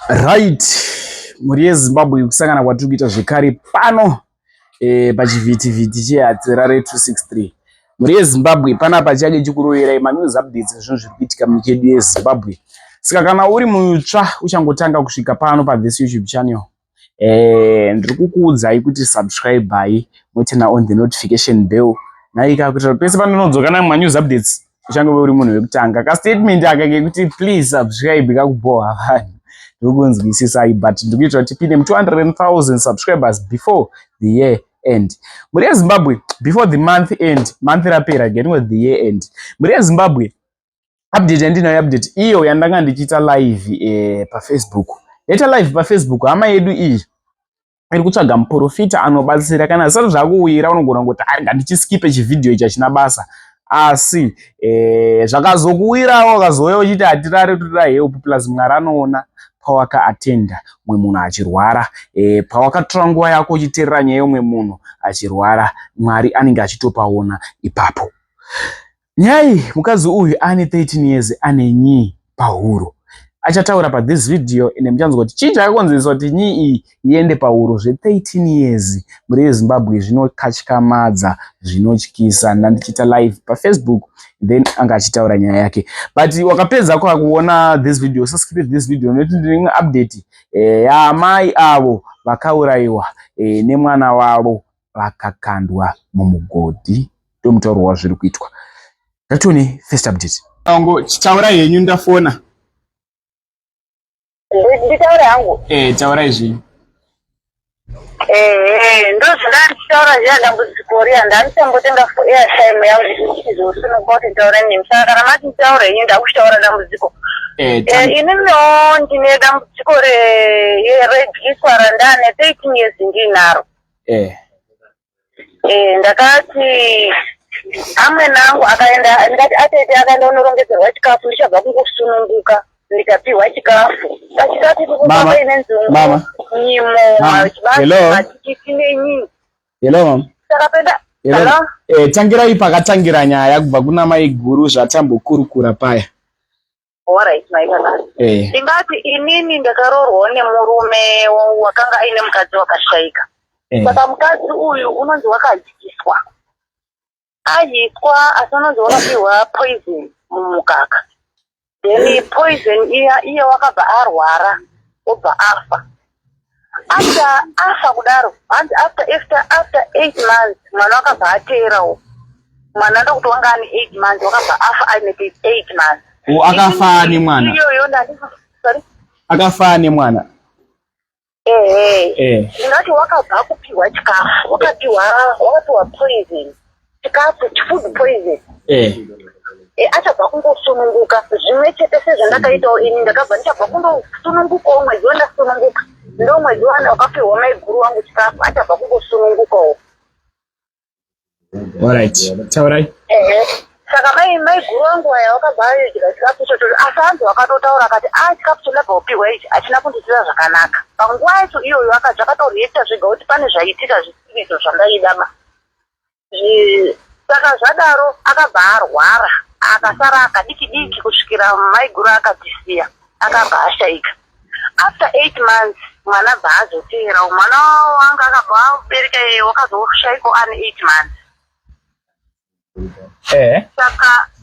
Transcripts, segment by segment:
Right, mhuri yeZimbabwe, kusangana kwatiri kuita zvekare pano pachivhitivhiti cheHatirare 263. Mhuri yeZimbabwe, panapa chake chikuroverai manews updates ezvinhu zviri kuitika munyika yedu yeZimbabwe. Saka kana uri mutsva uchangotanga kusvika pano pathis YouTube channel, ndiri kukuudzai kuti subscribe, moturn on the notification bell naika, kuitira pese panonodzoka namanews updates uchange uri munhu wekutanga. Kastatement aka kekuti "Please subscribe" kakubhoha vanhu, ndiri kunzwisisai, but ndiri kuitira kuti tipinde mu200,000 subscribers before the year end, mhuri yeZimbabwe, before the month end. Month rapera, getting with the year end. Mhuri yeZimbabwe, update yandinayo, update iyo yandanga ndichiita live paFacebook, ndaita live paFacebook. Hama yedu iyi iri kutsvaga muprofita anobatsira. Kana zvisati zvakuwira, unogona kungoti ari ngandichiskipe chivhidhiyo ichi, hachina basa. Asi zvakazokuwirawo, ukazouya uchiti hatirare, toda help. Plus Mwari anoona pawakaatenda mumwe munhu achirwara, pawakatora nguva yako uchiteerera nyaya yeumwe munhu achirwara, Mwari anenge achitopaona ipapo. Nyaya iyi, mukadzi uyu ane 13 years ane nyii pahuro. Achataura pathis video ine muchanzwa kuti chii chakakonzeresa kuti nyii iyi iende pahuro zve13 years. Mhuri yeZimbabwe, zvinokatyamadza, zvinotyisa. Ndandichiita live paFacebook, then anga achitaura nyaya yake. But wakapedza kwa kuona this video, usaskipe this video, nekuti ndine imwe update yaamai avo vakaurayiwa nemwana wavo, vakakandwa mumugodhi. Ndomutauro wazviri kuitwa. Ngatione first update. Ango chitaurai henyu, ndafona. Nditaure hangu? Taurai zvenyu. Ehe, ndozvandanditaura zviya. Dambudziko riya ndandisambotenga airtime yangu ichizosununguka kuti nditaure nemi. Saka kana mati nditaure henyu, ndakuchitaura dambudziko. Ininiwo ndine dambudziko redyiswa randane 13 years ndinaro. Ndakati amwene angu akaenda, ndikati atete akaenda kunorongedzerwa chikafu, ndichabva kungosununguka, ndikapiwa chikafu. Pachikafu Mama, paine nzungu, mama, nyimo, mama, hello. matikiti nenyii. Hello, mama. Takapenda. Hello. Hello? Tangirai pakatangira nyaya, kubva kuna mai guru zvatambokurukura paya. Alright, maikana. Ndingati inini ndakaroorwawo nemurume wakanga aine mukadzi wakashaika. Saka mukadzi uyu unonzi wakadyiswa, adyiswa, asi unonzi wakapiwa poison mumukaka. Then poison iya, iye wakabva arwara, obva afa. After afa kudaro, hanzi after 8 months mwana wakabva ateerawo. Mwana ndokuti wanga ane 8 months, wakabva afa aine 8 months. O, akafa nemwana? Iyoyo ndandi, sorry. Akafa nemwana? Ehe. Ndingati wakabva kupiwa chikafu, wakapiwa poison, chikafu, food poison. Achabva kungosununguka, zvimwe chete sezvandakaitawo ini. Ndakabva ndichabva kundosunungukawo. Mwedzi wandasununguka ndo mwedzi wakapiwa maiguru wangu chikafu, achabva kungosunungukawo. Alright, taurai. Ehe, saka maiguru wangu aya wakabva adya chikafu ichocho, asi hanzi wakatotaura akati, "A, chikafu chandabva kupiwa ichi hachina kundiitira zvakanaka." Panguva yacho iyoyo zvakatoreacta zvega kuti pane zvaitika zvisiri izvo zvandaida ma. Saka zvadaro akabva arwara, akasara akadiki diki kusvikira maiguru akatisiya, akabva ashaika. After 8 months mwana bva azoteerawo. Mwana wanga akabva abereka iye wakazoshaikawo ane 8 months.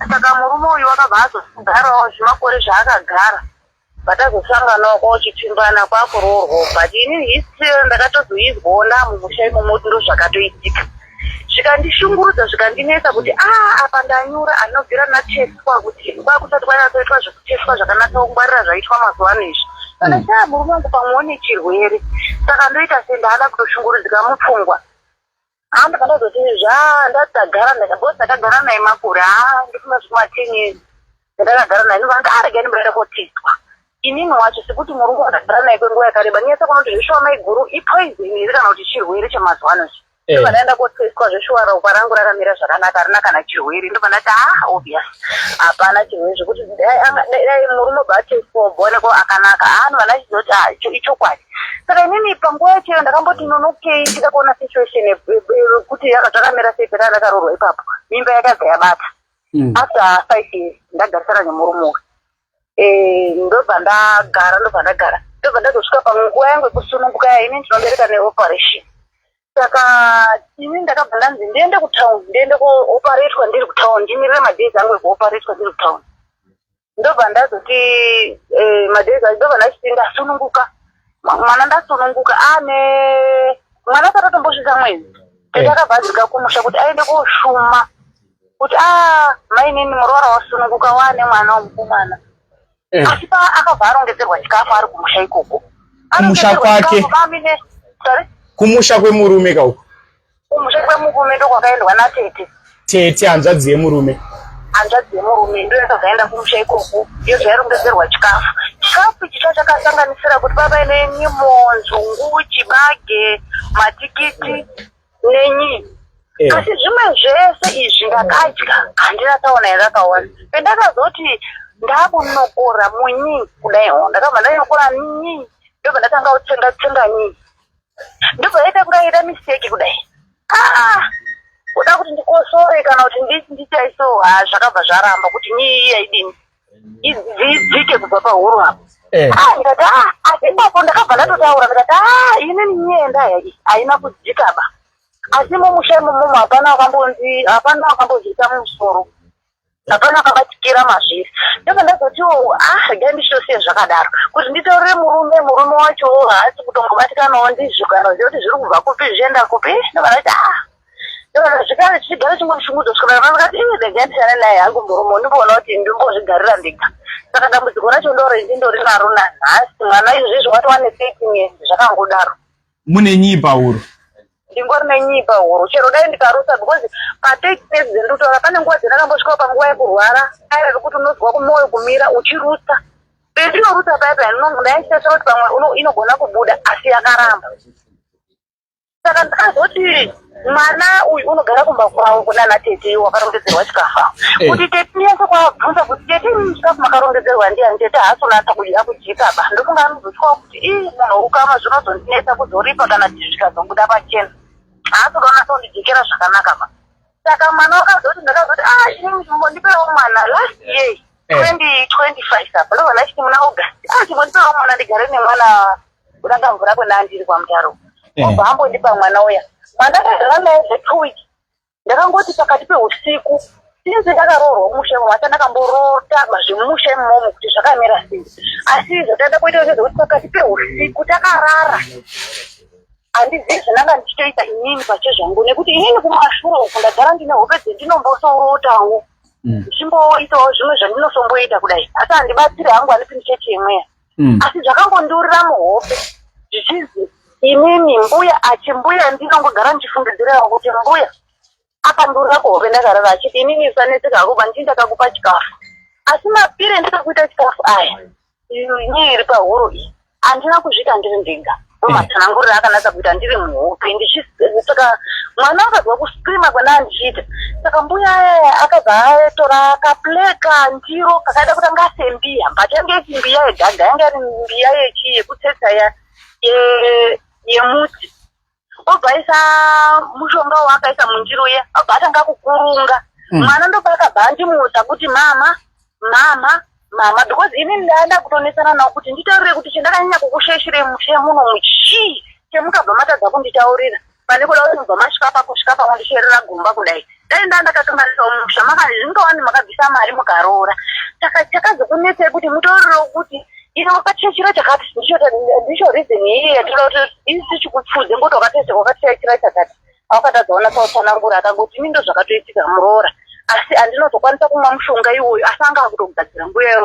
Saka murume uyu wakabva azogarawo zvimakore zvaakagara, vatazosanganawo kwauchipfimbana, kwakuroorwawo. But inini history ndakatozoizwawo ndamumusha imomo kuti ndozvakatoitika, zvikandishungurudza, zvikandinetsa kuti a apa ndanyura anobvira natestwa, kuti kwakusati kwanyatsoitwa zvekutestwa zvakanatsa kungwarira zvaitwa mazuva ano izvi. Saka chaa murume wangu pamwe une chirwere, saka ndoita sei? Ndaada kutoshungurudzika mupfungwa. Handi pandazoti zva ndatagara, because ndakagara naye makore, ha, ndifuna zvekuma 10 years ndakagara naye. Ndobva ndarega ndimboenda kotestwa inini wacho, sekuti murume wandagara naye kwenguva yakareba, nyatsa kuona kuti zveshuwa maiguru ipoison here kana kuti chirwere chemazuva ano ichi. Ndobva ndaenda kotestwa, zveshuwa ropa rangu rakamira zvakanaka, harina kana chirwere. Ndobva ndati, "Ah, obvious hapana chirwere," zvekuti dai murume obva atestwa, obva akanaka. Ah, ndobva ndachizoti, "Ah, ichokwadi." Saka inini panguva yacho iyo ndakamboti nonokei, ndida kuona situation kuti zvakamira sei. Peta ndakaroorwa ipapo, mimba yakabva yabata. After 5 years ndagarisana nemurume uyu, ndobva ndagara, ndobva ndagara. Ndobva ndazosvika panguva yangu yekusununguka ya ini ndinobereka neoperation. Saka ini ndakabva ndanzi ndiende kutown, ndiende kuoperatwa ndiri kutown, ndimirire madays angu ekuoperatwa ndiri kutown. Ndobva ndazoti eh, madays acho ndobva ndachiti ndasununguka, mwana ndasununguka ane mwana asati atombosvika mwedzi. Tete akabva adzika kumusha kuti aende koshuma kuti a ah, mainini muroora wasununguka waane mwana wemukomana. Asi pa akabva arongedzerwa chikafu ari kumusha ikoko. Kumusha kwake? Sorry? Kumusha kwemurume kauko? Kumusha kwemurume ndokwakaendwa natete. Tete hanzvadzi yemurume? Hanzvadzi yemurume ndo yakazoenda kumusha ikoko, yobva yarongedzerwa chikafu. Chikafu ichi chachakasanganisira kuti pava nenyimo, nzungu, chibage, matikiti nenyi. Asi zvimwe zvese izvi ndakadya, handina tsaona yandakaona. Pendakazoti ndakunokora munyi kudai, ndakabva ndanokora nyi, ndobva ndatanga kutsenga tsenga nyi, ndobva yaita kunga yaita mistake kudai. Ah, kuda kuti ndikosore kana kuti ndichaiso, ha, zvakabva zvaramba kuti nyi iyi yaidini idzike kubva pahuro apo. Ah, ndikati ah, asi ipapo ndakabva ndatotaura ndikati ah, inini nyenda iyi haina kudzikaba, asi mumusha imomomo hapana wakambonzi, hapana wakambozviita mumusoro, hapana wakabatikira mazviri. Ndobva ndazotiwo ah, regai ndichitosiya zvakadaro kuti nditaurire murume. Murume wacho haasi kutombobatikanawo ndizvo kana kuziva kuti zviri kubva kupi zvichienda kupi. Ndobva ndati ah, ndobva zvikare zvichigara chingondishungudza kusvika ndakati ii, regai ndishane naye hangu murume, ndimboona kuti ndimbozvigarira ndega. Saka dambudziko racho ndore ndindori naro nanhasi. Mwana izvozvi watova ne13 years, zvakangodaro. Mune nyii pahuro? Ndingori nenyii pahuro chero dai ndikarusa, because pa13 years dzendikutaura pane nguva dzendakambosvikawo panguva yekurwara aya rekuti unozwa kumwoyo kumira uchirutsa. Pendinorutsa paya paya ndaichitarisira kuti pamwe inogona kubuda, asi yakaramba. Saka ndakazoti mwana uyu unogara kumba kwavo kunana tete wakarongedzerwa chikafu, kuti tete nyase kwabvunza kuti tete, imi chikafu makarongedzerwa ndiani? Tete haasi kunatsa kudya kujikaba. Ndofunga anozotyawo kuti ii, munhu ukama zvinozondinetsa kuzoripa kana zvikazobuda pachena, haasi kuda kunatsa kundijekera zvakanaka ba. Saka mwana wakazoti, ndakazoti ah, inini chimbondipewo mwana last year 2025 apa, ndobva ndachiti muna August, ah, chimbondipewo mwana ndigare nemwana kutanga mvura kwena ndiri kwaMutaro. Obva ambondipa mwana uya. Mwana ndagara naye zve2 weeks. Ndakangoti pakati peusiku, since ndakaroorwa mumusha imomo asi ndakamborota zvemumusha imomo kuti zvakamira sei, asi zvataida kuita ndezvekuti pakati peusiku takarara, handizivi zvandanga ndichitoita inini pachezvangu, nekuti inini kumashure uku ndagara ndine hope dzendinombosorotawo, ndichimboitawo zvimwe zvandinosomboita kudai, asi handibatsiri hangu, handipindi chechi yemweya. Asi zvakangondiurira muhope zvichinzi inini mbuya achimbuya, ndinongogara ndichifungidzirawo kuti mbuya akandiurira kuhope ndakarara achiti inini usanetseka hako, bandii ndakakupa chikafu, asi mapire ndakakuita chikafu aya, nyaya iri pahuro iyi handina kuzviita ndiri ndega. Ndomatsananguriro akanatsa kuita ndiri muhope. Saka mwana akazwa kuscreama kwandaa ndichiita. Saka mbuya aya akabva atora kapleka ndiro kakaida kuti anga sembiya, but yange isi mbiya yedhaga, yanga iri mbiya yechi yekutsetsa yemuti. Obva aisa mushonga waakaisa mundiro iya, obva atanga kukurunga. Mwana ndobva akabva andimutsa kuti mama, mama, mama, because inini ndaenda kutonesana nawo kuti nditaurire kuti chendakanyanya kukushaishirei mushe muno muchii chemukabva matadza kunditaurira, pane kuda kuti mubva masvika pakusvika pakundicherera gomba kudai. Dai ndaa ndakakanganisawo musha, zingawani makabvisa mari mukaroora, saka chakazokunetsei kuti mutaurirewo kuti ine wakatishachira chakati? Ndicho reason iyi yatoda kuti isi tichikupfudze ngokuti wakatishachira chakati, awakatadza kunatsa kutsanangura. Akangoti ini ndo zvakatoitika muroora, asi handinozokwanisa kumwa mushonga iwoyo, asi anga akutogadzira mbuya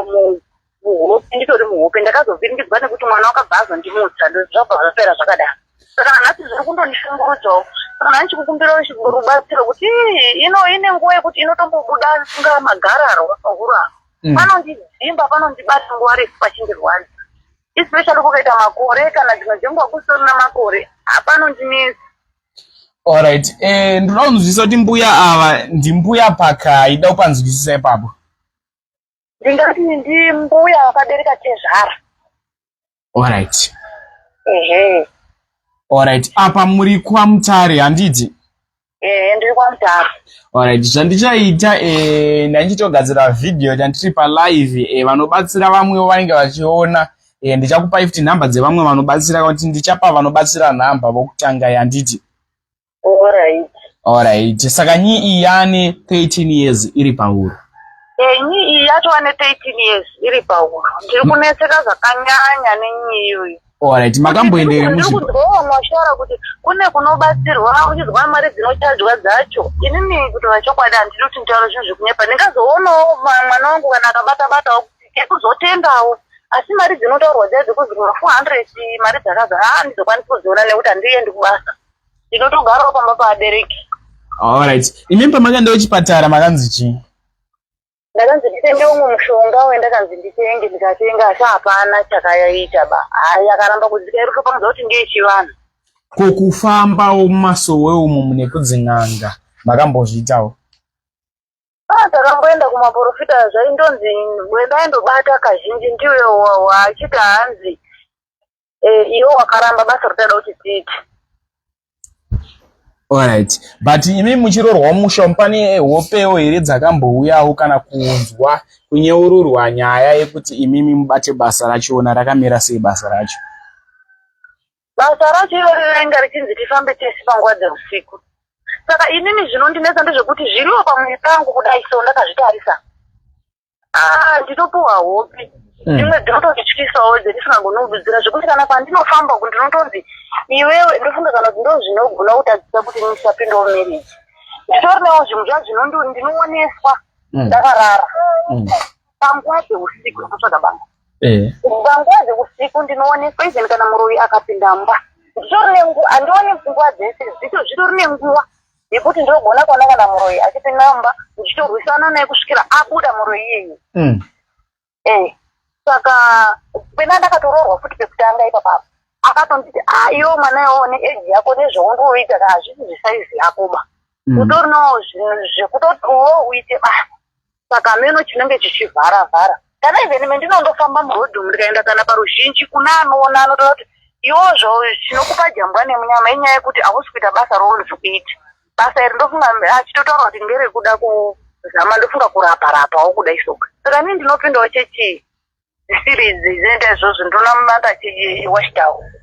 muhope, nditori muhope. Ndakazovhiringidzwa nekuti mwana wakabva azondimutsa, zvabva zvapera zvakadaro. Saka nanhasi zviri kundondishungurudzawo. Saka nhani chikukumbirawo rubatsiro kuti ino ine nguva yekuti inotombobuda kunga magararwa pahuro apa, panondidzimba, panondibata nguva refu pachindirwadza, especially kukaita makore kana dzimwe dzenguva kusitorina makore, panondinetsa. Alright, ndoda kunzwisisa kuti mbuya ava ndimbuya pakai, da kupanzwisisa ipapo. Ndingati ndimbuya vakabereka tezvara. Alright. Ehe. Alright, apa muri kwaMutare, handiti? Ehe, ndiri kwaMutare. Alright, zvandichaita, ndandichitogadzira vhidhiyo tandiri palive, vanobatsira vamwewo vanenge vachiona. E, ndichakupai futi nhamba dzevamwe vanobatsira kuti ndichapa vanobatsira nhamba vokutanga yanditi. Alright. Alright. Saka nyi iyi yane 13 years iri pahuro. E, nyi iyi yatova ne 13 years iri pahuro. Ndiri kunetseka zvakanyanya nenyi iyoyi. Alright, makamboendere Ndiri kunzwawo mashara kuti kune kunobatsirwa uchizwa mari dzinochajwa dzacho. Inini kutaura chokwadi handidi kuti nditaure zvinhu zvekunyepa. Ndingazoonawo mwana wangu kana akabata batawo kuti kuzotendawo. Asi mari dzinotaurwa dziya dzekuzi ma 400 mari dzakazara haa handizokwanisi kudziona nekuti handiendi kubasa. Ndinotogarawo pamba paabereki. Alright. Imi pamakaenda kuchipatara makanzi chii? Ndakanzi nditenge umwe mushonga wendakanzi nditenge ndikatenga asi hapana chakaita ba. Hayi akaramba kudzika iri kutopanza kuti ndiye chivanhu. Ko kufambawo mumasowe umu mune kudzin'anga makambozviitawo? Ah, takamboenda kumaporofita zvaindonzi wendaindobata kazhinji ndiwe waachiti hanzi eh, iwe wakaramba basa rutaida kuti tiite. Alright. But imi muchirorwa musha pane hopewo here dzakambouyawo kana kunzwa kunyeururwa nyaya yekuti imimi mubate basa rachona rakamira sei basa racho? Basa racho irori rainga richinzi tifambe tese panguva dzeusiku. Saka inini zvinondinetsa ndezvekuti zviriwo pamuviri pangu kudai so ndakazvitarisa. Ah, ndinopuwa hope mm. dzimwe dzinotondityisawo dzendisingagoni kududzira zvekuti kana pandinofamba uku ndinotonzi iwewe ndofunga kana kuti ndo zvinogona kutadzisa kuti ndisapindawo marriage nditorinewo zvinhu zva zvinondinooneswa mm. ndakarara mm. panguva dzeusiku ndinotsvaga banga eh. panguva dzeusiku ndinooneswa even kana muroyi akapinda mumba nditori nenguva handioni nguva dzese zvitori nenguva yekuti ndogona kuona kana muroyi achipinda mumba ndichitorwisana naye kusvikira abuda muroyi iyeye mm. eh, saka pena ndakatoroorwa futi pekutanga ipapapo akatonditi ah iwe mwana iwewo neeji yako nezvaundoita ka hazvisi zvesaizi yako ba mm. utorinawo zvinhu zvekutoti uwo uite basa saka hameno chinenge chichivhara vhara kana even mendinondofamba muroad umu ndikaenda kana paruzhinji kuna anoona anotaura kuti iwozvo chinokupa jambwa nemunyama inyaya yekuti hausi kuita basa rounzi kuita basa iri ndofunga achitotaura kuti ngerekuda kuzama ndofunga kurapa rapawo kudai so saka ini ndinopindawo chechi dzisiri idzi dzinoita izvozvo ndonamata chiwashdown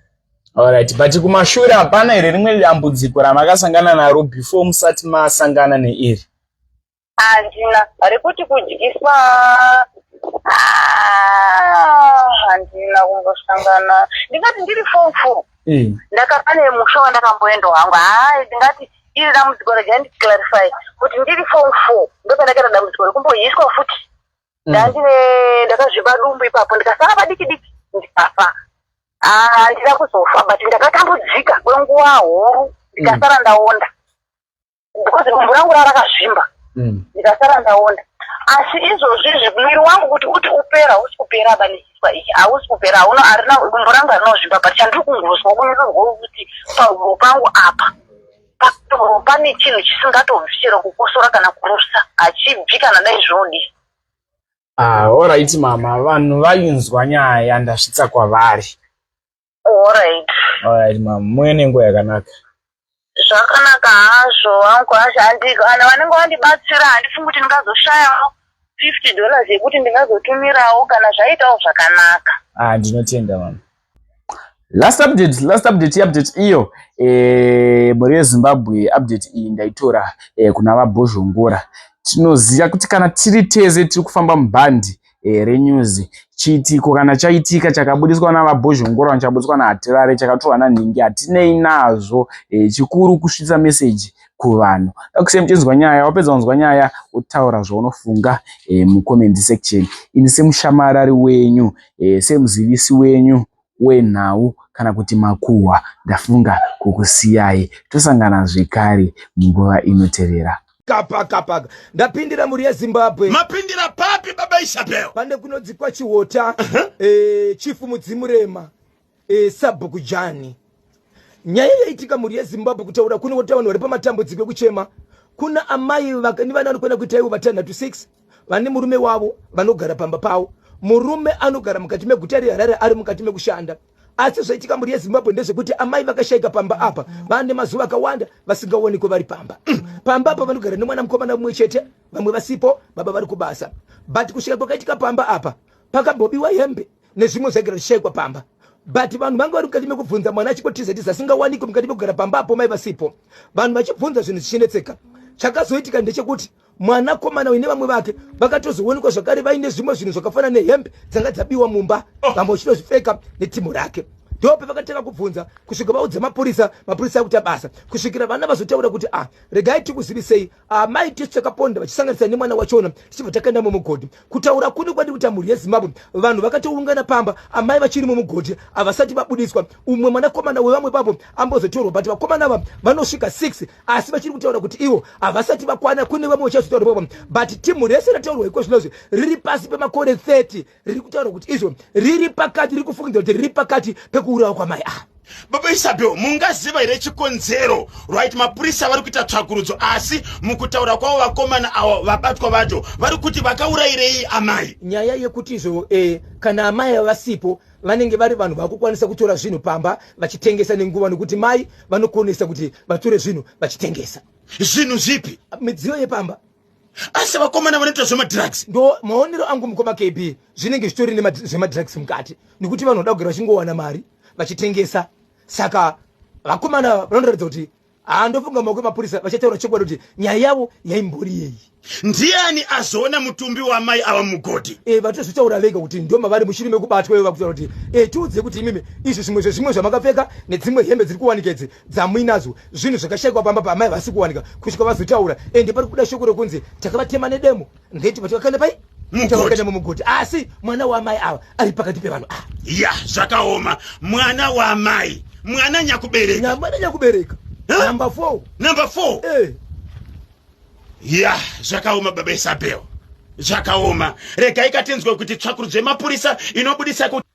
Alright, but kumashure hapana here rimwe dambudziko ramakasangana naro before musati masangana neiri? Handina rekuti kudyiswa ah, handina kumbosangana ndingati ndiri form four eh. ndakava nemusha wandakamboendawo hangu hayi ndingati iri dambudziko regai ndiclarify kuti ndiri form four ndopandakaita dambudziko rekumbodyiswa futi mm. ndandine ndakazviba dumbu ipapo ndikasara padiki diki ndikafa ah, handina kuzofa but ndakatambudzika kwenguva huru ndikasara ndaonda because dumbu rangu ranga rakazvimba mm. ndikasara ndaonda asi izvozvi izvi mwiri wangu kuti uti upera hausi kupera ba nechiswa ichi hausi kupera hauna harina dumbu rangu harinozvimba but chandiri kungozwa kunyorwa kuti pahuro pangu apa pane chinhu chisingatobvi chero kukosora kana kurusa hachibvi kana dai zvodi ah, alright mama vanhu vainzwa nyaya ndasvitsa kwavari Alright. Alright mama, muve nenguva yakanaka. Zvakanaka hazvo wangu hazvo handi kana vanenge vandibatsira handifungi kuti ndingazoshayawo 50 dollars yekuti ndingazotumirawo kana zvaitawo zvakanaka. Ah, ndinotenda mama. Last update, last update, update iyo eh, mhuri yeZimbabwe update iyi ndaitora eh, kuna vaBhozhongora. Tinoziva kuti kana tiri tese tiri kufamba mubhandi eh, renews chiitiko kana chaitika chakabudiswa navabhozhongora kana chakabudiswa nahatirare chakatorwa nanhingi hatinei nazvo eh, chikuru kusvitsa meseji kuvanhu dakusei muchinzwa nyaya wapedza kunzwa nyaya wotaura zvaunofunga eh, mucomment section ini semushamarari wenyu eh, semuzivisi wenyu wenhau kana kuti makuhwa ndafunga kukusiyai tosangana zvekare munguva inotevera kapakapaka ndapindira mhuri yezimbabwe mapindira papi baba isabel pane kunodzikwa chihota uh -huh. e, chifu mudzimurema e, sabhuku jani nyaya yaitika mhuri yezimbabwe kutaura kuno kuti vanhu vari pamatambudziko ekuchema kuna amai nevana vanokwana kuita ivo vatanhatu 6 vane murume wavo vanogara pamba pavo murume anogara mukati meguta reharare ari mukati mekushanda asi zvaitika mhuri yezimbabwe ndezvekuti amai vakashaika pamba apa vane mazuva akawanda vasingaonekwe vari pamba pamba apa vanogara nemwana mukomana mumwe chete vamwe vasipo baba vari kubasa but kusvika kwakaitika pamba apa pakambobiwa hembe. Nezvimwe zvaigara zvichishayikwa pamba, but vanhu vanga vari mukati mekubvunza mwana achingotiza tiza, asingawanikwi mukati mekugara pamba apo mai vasipo. Vanhu vachibvunza, zvinhu zvichinetseka. Chakazoitika ndechekuti mwanakomana uyu nevamwe vake vakatozoonekwa zvakare vaine zvimwe zvinhu zvakafanana nehembe dzanga dzabiwa mumba. Vamwe vachitozvipfeka netimu rake. Ndope vakatanga kubvunza kusvika vaudza mapurisa. Mapurisa akuita basa kusvikira vana vazotaura kuti, "Ah, regai tikuzivisei, amai tisu takaponda vachisanganisa nemwana wachona, tichibva takaenda mumugodhi." Kutaura kuno kwandiri kuita, mhuri yeZimbabwe, vanhu vakatoungana pamba, amai vachiri mumugodhi, havasati vabudiswa. Umwe mwanakomana wevamwe papo ambozotorwa, but vakomana ava vanosvika 6, asi vachiri kutaura kuti ivo havasati vakwana. Kune vamwe vachazotaura papo, but timu rese rataurwa iko zvinozvi riri pasi pemakore 30, riri kutaura kuti izvo riri pakati, riri kufungidza kuti riri pakati pekuurawa kwamai ava. Baba Isabel, mungaziva here chikonzero? Right, mapurisa vari kuita tsvakurudzo, asi mukutaura kwavo vakomana avo vabatwa vacho vari kuti vakaurayirei amai? Nyaya yekuti izvo kana amai ava vasipo, vanenge vari vanhu vakukwanisa kutora zvinhu pamba vachitengesa nenguva, nekuti mai vanokonesa kuti vatore zvinhu vachitengesa. Zvinhu zvipi? Midziyo yepamba. Asi vakomana vanoita zvemadrugs? Ndo maonero angu, mukoma KB, zvinenge zvitori zvemadrugs mukati, nekuti vanhu vanoda kugara vachingowana mari vachitengesa. Saka vakomana vanoratidza kuti handofunga maoko emapurisa vachataura chokwadi kuti nyaya yavo yaimbori yei. Ndiani azoona mutumbi wamai ava mugodhi? Vatozvitaura vega kuti ndo mavari mushure mekubatwa ivo vakutaura kuti, "Tiudze kuti imimi izvi zvimwe zvezvimwe zvamakapfeka nedzimwe hembe dziri kuwanika idzi dzamuinadzo, zvinhu zvakashayikwa pamba paamai vasi kuwanika," kusvika vazotaura. Ende pari kubuda shoko rekunzi takavatema nedemo, ndeti vatakakanda pai? Mugodhi. Takakanda mumugodhi, asi mwana waamai ava ari pakati pevanhu ava. Ya, zvakaoma. Mwana waamai, mwana nyakubereka. Nyamwana nyakubereka. Huh? Number 4. Number 4. Ya, zvakaoma, baba Isabel, zvakaoma. Regai katinzwe kuti tsvakurudzo yemapurisa inobudisa kuti